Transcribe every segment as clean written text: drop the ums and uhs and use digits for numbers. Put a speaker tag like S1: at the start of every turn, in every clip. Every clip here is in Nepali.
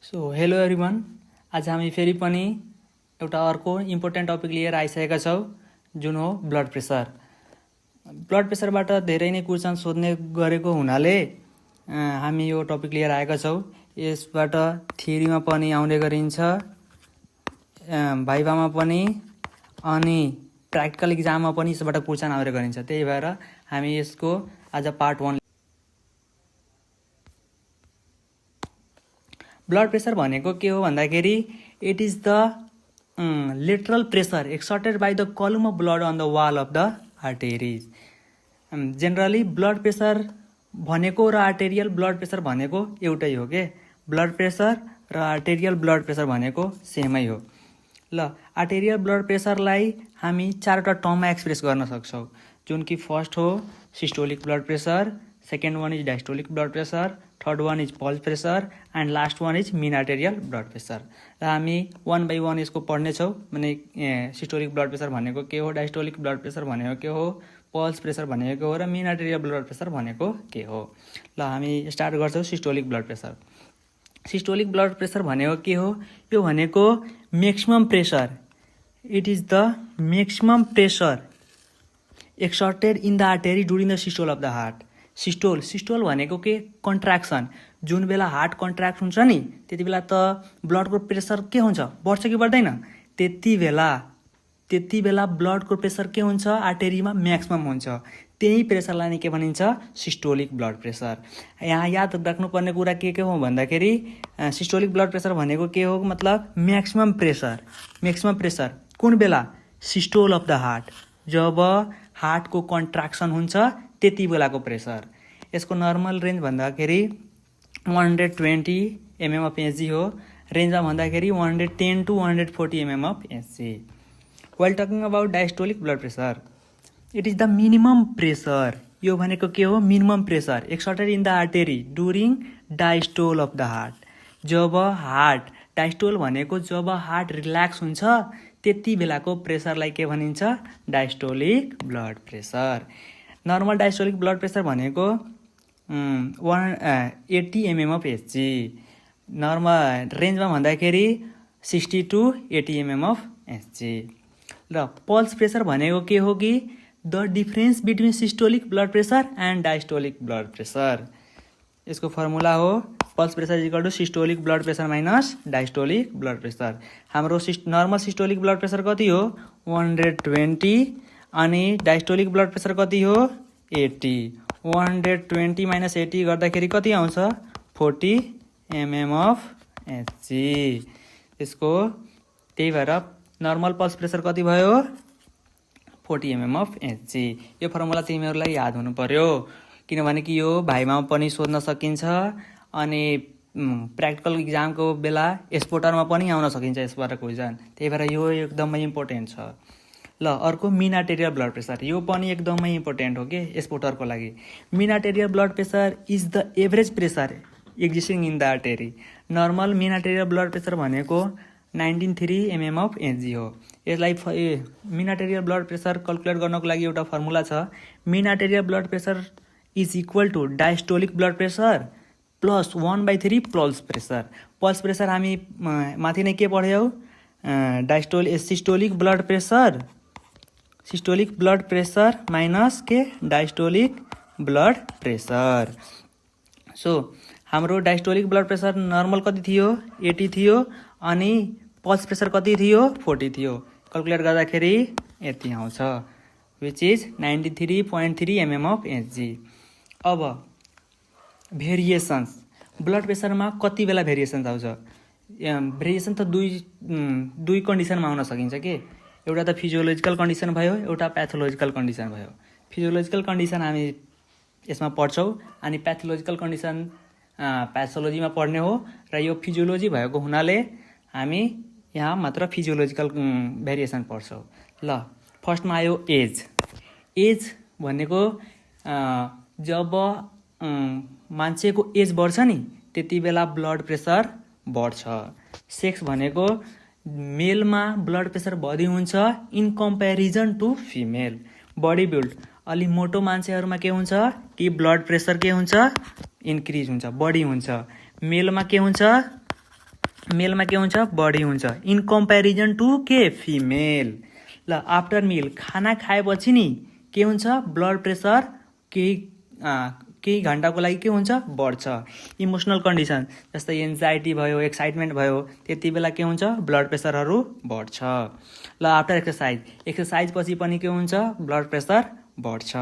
S1: सो हेलो एभ्रिवान, आज हामी फेरि पनि एउटा अर्को इम्पोर्टेन्ट टपिक लिएर आइसकेका छौँ, जुन हो ब्लड प्रेसर। ब्लड प्रेसरबाट धेरै नै क्वेसन सोध्ने गरेको हुनाले हामी यो टपिक लिएर आएका छौँ। यसबाट थियरीमा पनि आउने गरिन्छ, भाइभामा पनि, अनि प्र्याक्टिकल इक्जाममा पनि यसबाट क्वेसन आउने गरिन्छ। त्यही भएर हामी यसको आज पार्ट 1। ब्लड प्रेसर भनेको के हो भन्दाखेरि it is the lateral pressure exerted by the column of blood on the wall of the arteries. Generally blood pressure भनेको र आर्टेरियल ब्लड प्रेसर भनेको एउटै हो के। ब्लड प्रेसर र आर्टेरियल ब्लड प्रेसर भनेको सेमै हो। ल, आर्टेरियल ब्लड प्रेसरलाई हामी चारवटा टर्ममा एक्सप्रेस गर्न सक्छौँ, जुन कि फर्स्ट हो systolic blood pressure, second one is diastolic blood pressure, third one is pulse pressure and last one is mean arterial blood pressure. र हामी 1 बाई 1 यसको पढ्नेछौँ। माने सिस्टोलिक ब्लड प्रेसर भनेको के हो, डायस्टोलिक ब्लड प्रेसर भनेको के हो, पल्स प्रेसर भनेको हो, र मिन आर्टेरियल ब्लड प्रेसर भनेको के हो। ल, हामी स्टार्ट गर्छौँ systolic blood pressure. Systolic blood pressure भनेको के हो? यो भनेको maximum pressure, it is the maximum pressure exerted in the artery during the systole of the heart. Systole भनेको के? कन्ट्र्याक्सन। जुन बेला हार्ट कन्ट्र्याक्ट हुन्छ नि, त्यति बेला त ब्लडको प्रेसर के हुन्छ, बढ्छ कि बढ्दैन? त्यति बेला ब्लडको प्रेसर के हुन्छ, आर्टेरीमा म्याक्सिमम हुन्छ। त्यही प्रेसरलाई नै के भनिन्छ? Systolic blood pressure. यहाँ याद राख्नुपर्ने कुरा के हो भन्दाखेरि सिस्टोलिक ब्लड प्रेसर भनेको के हो, मतलब म्याक्सिमम प्रेसर कुन बेला? Systole of the heart. जब हार्टको कन्ट्र्याक्सन हुन्छ त्यति बेलाको प्रेसर। यसको नर्मल रेन्ज भन्दाखेरि 120 mm of Hg हो। रेन्जमा भन्दाखेरि 110 to 140 mm of Hg। While talking about diastolic blood pressure, it is the minimum pressure। यो भनेको के हो? Minimum pressure exerted in the artery during diastole of the heart. जब हार्ट, डायस्टोल भनेको जब हार्ट रिल्याक्स हुन्छ त्यति बेलाको प्रेसरलाई के भनिन्छ? Diastolic blood pressure. Normal diastolic blood pressure भनेको 80 mm of Hg। नर्मल रेन्जमा भन्दाखेरि 60 to 80 mm of Hg। र पल्स प्रेसर भनेको के हो कि the difference between systolic blood pressure and diastolic blood pressure. यसको फर्मुला हो pulse pressure equal to systolic blood pressure minus diastolic blood pressure. हाम्रो नर्मल सिस्टोलिक ब्लड प्रेसर कति हो? 120। अनि डायस्टोलिक ब्लड प्रेसर कति हो? 80। 120 माइनस 80 गर्दाखेरि कति आउँछ? 40 mm of Hg। यसको त्यही भएर नर्मल पल्स प्रेसर कति भयो? 40 mm of Hg। यो फर्मुला तिमीहरूलाई याद हुनु पर्यो, किनभने कि यो भाइमा पनि सोध्न सकिन्छ, अनि प्र्याक्टिकल इक्जामको बेला स्पोटरमा पनि आउन सकिन्छ यसबाट क्वेसन। त्यही भएर यो एकदमै इम्पोर्टेन्ट छ। ल, अर्को मिन आर्टेरियल ब्लड प्रेसर। यो पनि एकदमै इम्पोर्टेन्ट हो कि स्पोटरको लागि। Mean arterial blood pressure is the average pressure existing in the artery. Normal mean arterial blood pressure भनेको 93 mm of Hg हो। यसलाई mean arterial blood pressure calculate गर्नको लागि एउटा फर्मुला छ। Mean arterial blood pressure is equal to diastolic blood pressure plus 1/3 pulse pressure. Pulse pressure हामी माथि नै के पढ्यौँ? सिस्टोलिक ब्लड प्रेसर माइनस के? Diastolic blood pressure. सो हाम्रो डायस्टोलिक ब्लड प्रेसर नर्मल कति थियो? 80 थियो। अनि पल्स प्रेसर कति थियो? 40 थियो। क्यालकुलेट गर्दाखेरि यति आउँछ, which is 93.3 mm of Hg। अब भेरिएसन्स, ब्लड प्रेसरमा कति बेला भेरिएसन्स आउँछ? भेरिएसन त दुई कन्डिसनमा आउन सकिन्छ कि। एउटा त फिजियोलोजिकल कन्डिसन भयो, एउटा प्याथोलोजिकल कन्डिसन भयो। फिजियोलोजिकल कन्डिसन हामी यसमा पढ्छौँ, अनि प्याथोलोजिकल कन्डिसन प्याथोलोजीमा पढ्ने हो। र यो फिजियोलोजी भएको हुनाले हामी यहाँ मात्र फिजियोलोजिकल भेरिएसन पढ्छौँ। ल, फर्स्टमा आयो एज भनेको जब मान्छेको एज बढ्छ नि त्यति बेला ब्लड प्रेसर बढ्छ। सेक्स भनेको मेलमा ब्लड प्रेसर बढी हुन्छ in comparison to female. Body build, अलि मोटो मान्छेहरूमा के हुन्छ कि ब्लड प्रेसर के हुन्छ? इन्क्रिज हुन्छ, बढी हुन्छ। मेलमा के हुन्छ? मेलमा के हुन्छ बढी हुन्छ इन कम्पेरिजन टु के फिमेल। ल आफ्टर मिल खाना खाएपछि नि के हुन्छ ब्लड प्रेसर केही घन्टाको लागि के हुन्छ बढ्छ। इमोसनल कन्डिसन जस्तै एन्जाइटी भयो एक्साइटमेन्ट भयो त्यति बेला के हुन्छ ब्लड प्रेसरहरू बढ्छ। ल आफ्टर एक्सर्साइज पछि पनि के हुन्छ ब्लड प्रेसर बढ्छ।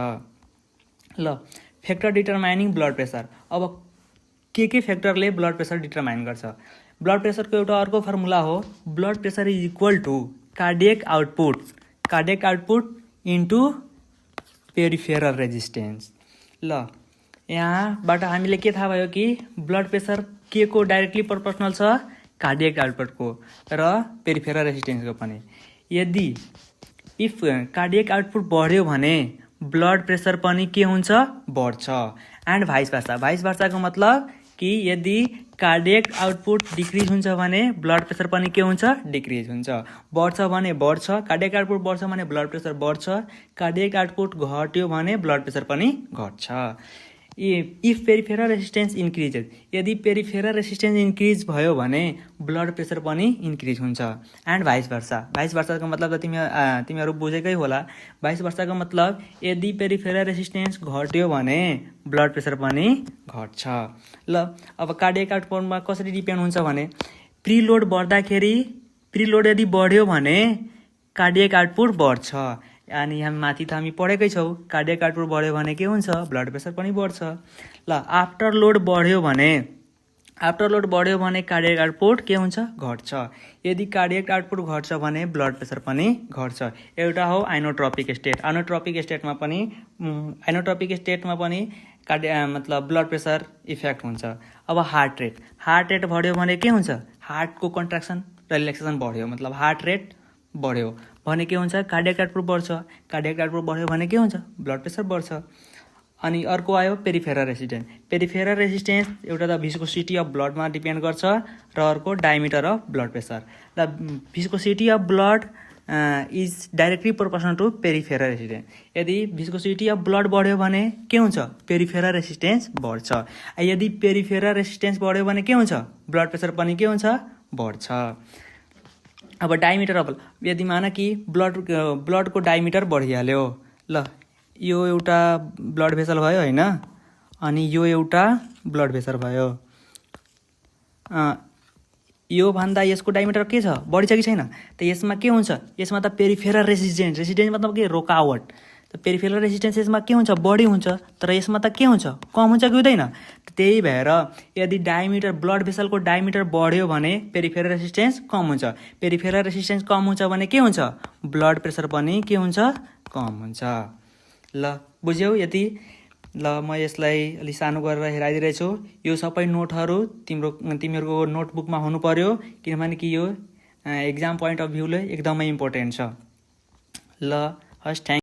S1: ल फ्याक्टर डिटरमाइनिङ ब्लड प्रेसर। अब के फ्याक्टरले ब्लड प्रेसर डिटरमाइन गर्छ। ब्लड प्रेसरको एउटा अर्को फर्मुला हो blood pressure is equal to cardiac output into peripheral resistance. ल यहाँबाट हामीले के थाहा भयो कि ब्लड प्रेसर के को डाइरेक्टली प्रोपोर्सनल छ कार्डियक आउटपुटको र पेरिफेरल रेजिस्टेन्सको पनि। यदि इफ कार्डियक आउटपुट बढ्यो भने ब्लड प्रेसर पनि के हुन्छ बढ्छ। एन्ड भाइस वर्साको मतलब कि यदि कार्डियक आउटपुट डिक्रिज हुन्छ भने ब्लड प्रेसर पनि के हुन्छ डिक्रिज हुन्छ। बढ्छ भने बढ्छ कार्डियक आउटपुट बढ्छ भने ब्लड प्रेसर बढ्छ। कार्डियक आउटपुट घट्यो भने ब्लड प्रेसर पनि घट्छ। इफ पेरिफेरल रेजिस्टेन्स इन्क्रिजेस यदि पेरिफेरल रेजिस्टेन्स इन्क्रिज भयो भने ब्लड प्रेसर पनि इन्क्रिज हुन्छ। एन्ड भाइस वर्साको मतलब त तिमीहरू बुझेकै होला। भाइस वर्साको मतलब यदि पेरिफेरल रेजिस्टेन्स घट्यो भने ब्लड प्रेसर पनि घट्छ। ल अब कार्डियक आउटपुटमा कसरी डिपेन्ड हुन्छ भने प्रिलोड यदि बढ्यो भने कार्डियक आउटपुट बढ्छ। अनि माथि त हामी पढेकै छौँ कार्डियक आउटपुट बढ्यो भने के हुन्छ ब्लड प्रेसर पनि बढ्छ। ल आफ्टर लोड बढ्यो भने कार्डियक आउटपुट के हुन्छ घट्छ। यदि कार्डियक आउटपुट घट्छ भने ब्लड प्रेसर पनि घट्छ। एउटा हो आइनोट्रोपिक स्टेटमा पनि मतलब ब्लड प्रेसर इफेक्ट हुन्छ। अब हार्ट रेट बढ्यो भने के हुन्छ हार्टको कन्ट्राक्सन र रिल्याक्सेसन बढ्यो मतलब हार्ट रेट बढ्यो भने के हुन्छ कार्डियक आउटपुट बढ्छ। कार्डियक आउटपुट बढ्यो भने के हुन्छ ब्लड प्रेसर बढ्छ। अनि अर्को आयो पेरिफेरल रेजिस्टेन्स एउटा त भिस्कोसिटी अफ ब्लडमा डिपेन्ड गर्छ र अर्को डायमिटर अफ ब्लड प्रेसर। र viscosity of blood is directly proportional to peripheral resistance. यदि भिस्कोसिटी अफ ब्लड बढ्यो भने के हुन्छ पेरिफेरल रेजिस्टेन्स बढ्छ। यदि पेरिफेरल रेजिस्टेन्स बढ्यो भने के हुन्छ ब्लड प्रेसर पनि के हुन्छ बढ्छ। अब डायमिटर अफ यदि मान कि ब्लडको डायमिटर बढिहाल्यो। ल यो एउटा ब्लड भेसल भयो होइन अनि यो एउटा ब्लड भेसल भयो। यो भन्दा यसको डायमिटर के छ बढी छ कि छैन त यसमा के हुन्छ यसमा त पेरिफेरल रेजिस्टेन्स मतलब के रोकावट। त पेरिफेरल रेजिस्टेन्स यसमा के हुन्छ बढी हुन्छ तर यसमा त के हुन्छ कम हुन्छ कि हुँदैन। त्यही भएर यदि ब्लड भेसलको डायमिटर बढ्यो भने पेरिफेरल रेजिस्टेन्स कम हुन्छ। पेरिफेरल रेजिस्टेन्स कम हुन्छ भने के हुन्छ ब्लड प्रेसर पनि के हुन्छ कम हुन्छ। ल बुझ्यौ यति। ल म यसलाई अलि सानो गरेर हेराइदिरहेछु। यो सबै नोटहरू तिमीहरूको नोटबुकमा हुनु पर्यो किनभने कि यो एक्जाम पोइन्ट अफ भ्यूले एकदमै इम्पोर्टेन्ट छ। ल हस् थ्याङ्क